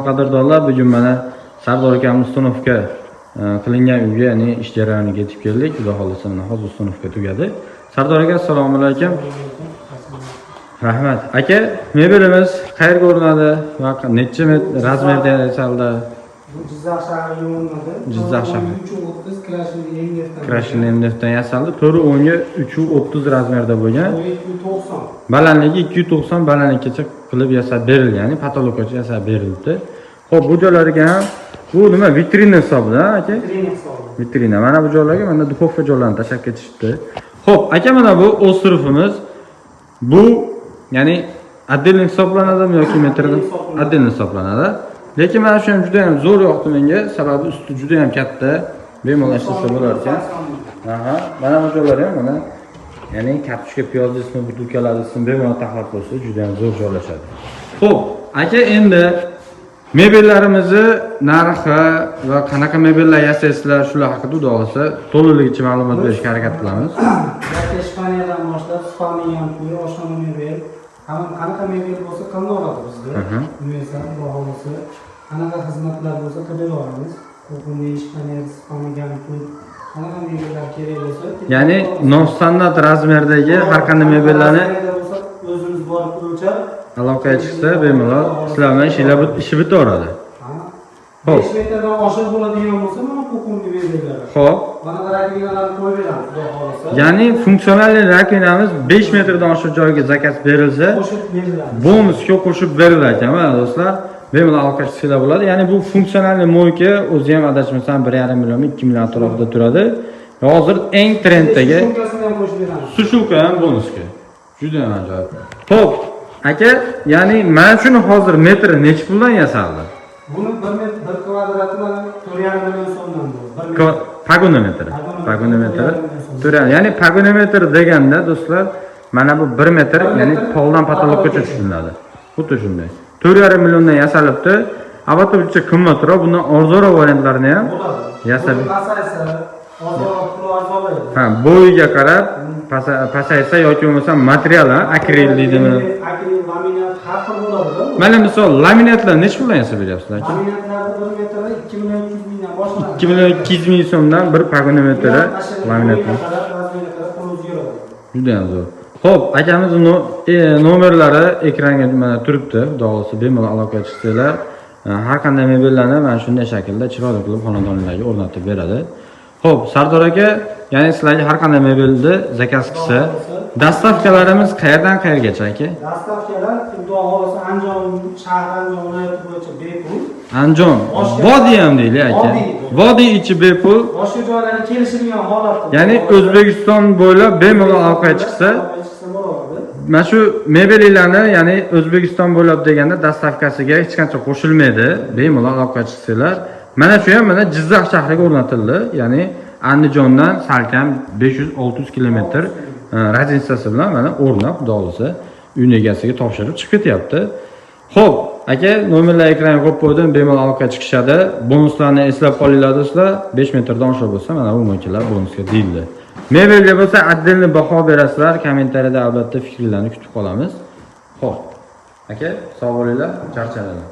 Qadrdonlar, bugun mana Sardor akam установка qilingan uyga, ya'ni ish jarayoniga yetib keldik. Xudo xohlasa, mana hozir установка tugadi. Sardor aka, assalomu alaykum. Rahmat. Aka, mebelimiz qayerga o'rnadi va necha размер da yasaldi? Bu Jizzax shahriga o'rnadi. Jizzax shahri. 330 крашеный МДФ dan. Крашеный МДФ dan yasaldi. To'ri o'nga 330 размер da bo'lgan. 290. Balandligi 290 balandlikkacha qilib yasab berilgan, ya'ni потолок gacha yasab berilibdi. Xo'p, bu joylariga ham, bu nima, vitrina hisobida, aka? Vitrina hisobi. Vitrina. Mana bu joylarga mana духовка joylarini tashlab ketishibdi. Xo'p, aka, mana bu остров imiz, bu ya'ni отдельно hisoblanadimi yoki metrda? Отдельно hisoblanadi. Lekin mana shu ham juda ham zo'r yoqdi menga, sababi usti juda ham katta, bemalol ishlasa bo'lar ekan. Aha, mana bu joylari ham mana, ya'ni kartoshka, piyoz desin, butilkalar desin, bemalol taxlab qo'ysa, juda ham zo'r joylashadi. Xo'p, aka, endi mebellarimizni narxi va qanaqa mebellar yasaysizlar, shular haqida, xudo xohlasa, to'liqligicha ma'lumot berishga harakat qilamiz. Yoki Ispaniyadan boshlab Spaniya ham, oshxona mebel, hamma qanaqa mebel bo'lsa qilinaveradi bizda. Universal, xudo xohlasa, qanaqa xizmatlar bo'lsa qilib bera olamiz. Кухонный, Ispaniya, Spaniya, qanaqa mebellar kerak bo'lsa. Ya'ni nostandart размер dagi har qanday mebellarni bo'lsa, o'zimiz borib o'lchab aloqaga chiqsa, bemalol sizlar bilan ishinglar ishi bitaveradi. Xo'p. 5 metrdan oshiq bo'ladigan bo'lsa, mana кухонный mebellar. Mana раковина larni qo'yib beramiz, xudo xohlasa. Ya'ni функциональный раковина miz 5 metrdan oshiq joyga заказ berilsa, qo'shib beriladi. Bonusga qo'shib berilar ekan. Mana, do'stlar, bemalol aloqa chiqsanglar bo'ladi. Ya'ni bu функциональный мойка o'zi ham, adashmasam, 1,5 million, 2 million atrofida turadi. Hozir eng trenddagi Сушилка sini ham qo'shib beramiz. Сушилка ham bonusga. Juda ham ajoyib. Xo'p, aka, ya'ni mana shuni hozir metri nechi puldan yasaldi? Buni 1 metr, 1 kvadrati mana 4,5 million so'mdan bu. 1 metr. Погонометр i. Погонометр i. 4,5. Ya'ni погонометр deganda, do'stlar, mana bu 1 metr, ya'ni poldan потолок gacha tushuniladi. Xuddi shunday. 4,5 milliondan yasalibdi. Albatta, buncha qimmatroq, bundan arzonroq variantlarini ham Bo'ladi. yasab Bu pasaysa, ozroq puli arzonlaydi. Ha, bo'yiga qarab pasaysa yoki bo'lmasa material, ha, akril deydimi? Akril, laminat har xil bo'ladi. Mana, misol, laminatlar nechi puldan yasab beryapsizlar, aka? Laminatlarda 1 metri 2 million 200 mingdan boshlanadi. 2 million 200 ming so'mdan bir погонометр i laminatlar. Qarab, размер ga qarab pul o'zgaradi. Juda ham zo'r. Xo'p, akamiz nomerlari ekranga mana turibdi. Xudo xohlasa, bemalol aloqaga chiqsanglar, har qanday mebellarni mana shunday shaklda chiroyli qilib xonadonlarga o'rnatib beradi. Xo'p, Sardor aka, ya'ni sizlarga har qanday mebelni заказ qilsa, доставка larimiz qayerdan qayergacha, aka? Доставка lar, xudo xohlasa, Andijon shahri, Andijon viloyati bo'yicha bepul. Andijon, vodiy ham deylik, aka. Vodiy. Vodiy ichi bepul. Boshqa joylarga kelishilgan holatda. Ya'ni O'zbekiston bo'ylab bemalol aloqaga chiqsa, Aloqaga chiqsa bo'ladi. Mana shu mebellarni, ya'ni O'zbekiston bo'ylab deganda доставка siga hech qancha qo'shilmaydi. Bemalol aloqaga chiqsanglar. Mana shu ham mana Jizzax shahriga o'rnatildi. Ya'ni Andijondan salkam 500-600 kilometr разница si bilan mana o'rnab, xudo xohlasa, uyni egasiga topshirib chiqib ketyapti. Xo'p, aka, nomerlar ekranga qo'yib qo'ydim, bemalol aloqaga chiqishadi. Bonuslarni eslab qolinglar, do'stlar. 5 metrdan oshiq bo'lsa, mana bu мойка lar bonusga deyildi. Mebelga bo'lsa отдельный baho berasizlar. Kommentariyada albatta fikringlarni kutib qolamiz. Xo'p. Aka, sog' bo'linglar, charchamanglar.